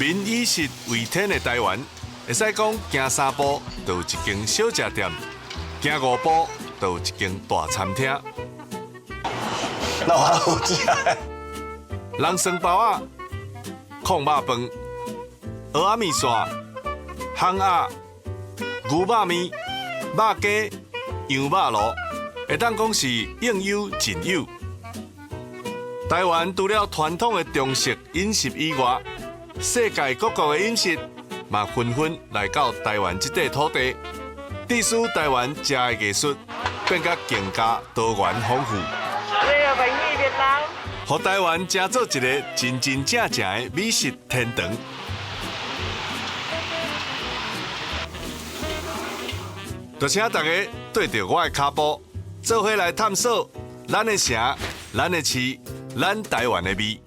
民以食為天的台灣，會使講行三步就有一間小食店，行五步就有一間大餐廳。那我好食。人參包仔、炕肉飯、蚵仔麵線、烘鴨、牛肉麵、肉羹、羊肉爐，會當講是應有盡有。台灣除了傳統的中式飲食以外，世界各國的飲食嘛紛紛來到台灣這塊土地，致使台灣食的藝術變甲更加多元豐富。予台灣成做一个真真正正的美食天堂。就請大家綴著我的跤步，做伙來探索咱的城、咱的市、咱台灣的味。